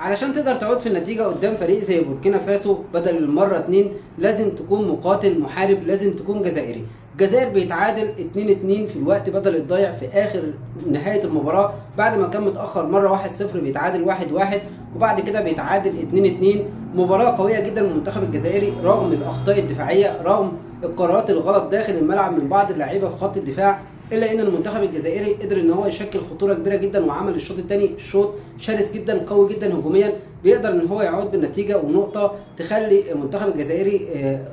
علشان تقدر تعود في النتيجة قدام فريق زي بوركينا فاسو بدل المرة 2 لازم تكون مقاتل محارب، لازم تكون جزائري. الجزائر بيتعادل 2-2 في الوقت بدل الضايع في اخر نهاية المباراة، بعد ما كان متاخر مرة 1-0 بيتعادل 1-1، وبعد كده بيتعادل 2-2. مباراة قوية جدا من المنتخب الجزائري رغم الاخطاء الدفاعية، رغم القرارات الغلط داخل الملعب من بعض اللعيبة في خط الدفاع، الا ان المنتخب الجزائري قدر ان هو يشكل خطورة كبيرة جدا، وعمل الشوط الثاني شوط شرس جدا قوي جدا هجوميا، بيقدر ان هو يعود بالنتيجة ونقطة تخلي المنتخب الجزائري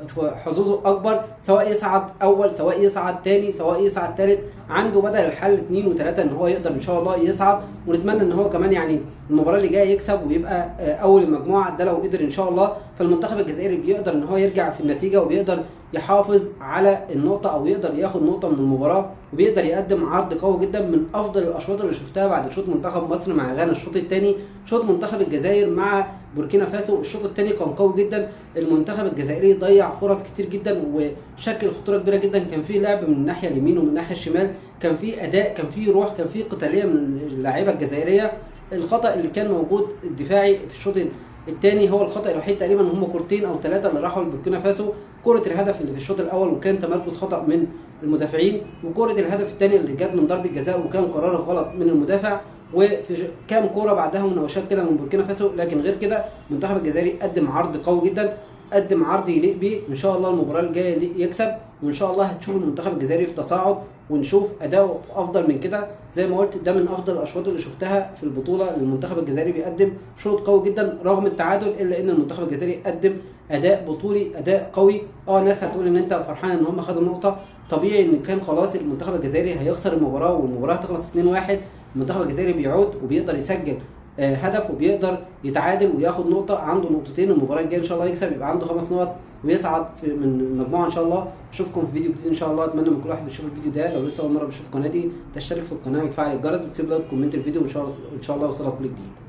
في حظوظه اكبر، سواء يصعد اول سواء يصعد ثاني سواء يصعد ثالث. عنده بدل الحل 2 و3 ان هو يقدر ان شاء الله يصعد، ونتمنى ان هو كمان يعني المباراة اللي جاية يكسب ويبقى اول المجموعة، ده لو قدر ان شاء الله. فالمنتخب الجزائري بيقدر ان هو يرجع في النتيجة، وبيقدر يحافظ على النقطة او يقدر ياخد نقطة من المباراة، وبيقدر يقدم عرض قوي جدا من افضل الاشواط اللي شفتها بعد شوط منتخب مصر مع غانا الشوط الثاني، شوط منتخب الجزائر مع بوركينا فاسو الشوط الثاني كان قوي جدا. المنتخب الجزائري ضيع فرص كتير جدا وشكل خطورة كبيرة جدا، كان في لعب من الناحية اليمين ومن الناحية الشمال، كان في اداء، كان في روح، كان في قتالية من اللعيبة الجزائرية. الخطا اللي كان موجود الدفاعي في الشوط الثاني هو الخطا الوحيد تقريبا، هم كورتين او 3 اللي راحوا لبوركينا فاسو، كره الهدف اللي في الشوط الاول وكان تمركز خطا من المدافعين، وكره الهدف الثاني اللي جت من ضربه جزاء وكان قرار غلط من المدافع، وفي كام كورة بعدها مناوشات كده من بوركينا فاسو. لكن غير كده المنتخب الجزائري قدم عرض قوي جدا، قدم عرض يليق بيه، ان شاء الله المباراة الجاية يكسب، وان شاء الله هتشوف المنتخب الجزائري في تصاعد ونشوف اداؤه افضل من كده. زي ما قلت ده من افضل الاشواط اللي شفتها في البطولة، المنتخب الجزائري بيقدم شوط قوي جدا رغم التعادل، الا ان المنتخب الجزائري قدم اداء بطولي، اداء قوي. الناس هتقول ان انت فرحان ان هم خدوا نقطة، طبيعي ان كان خلاص المنتخب الجزائري هيخسر المباراة والمباراة هتخلص 2-1. المنتخب الجزائري بيعود وبيقدر يسجل هدف وبيقدر يتعادل وياخد نقطة، عنده نقطتين، المباراة الجاية ان شاء الله يكسب يبقى عنده 5 نقط ويصعد من المجموعة ان شاء الله. اشوفكم في فيديو جديد ان شاء الله. اتمنى من كل واحد بيشوف الفيديو ده لو لسه اول مرة بيشوف قناتي تشترك في القناة وتفعل الجرس وتسيب like comment الفيديو، وان شاء الله ان شاء الله يوصلك كل جديد.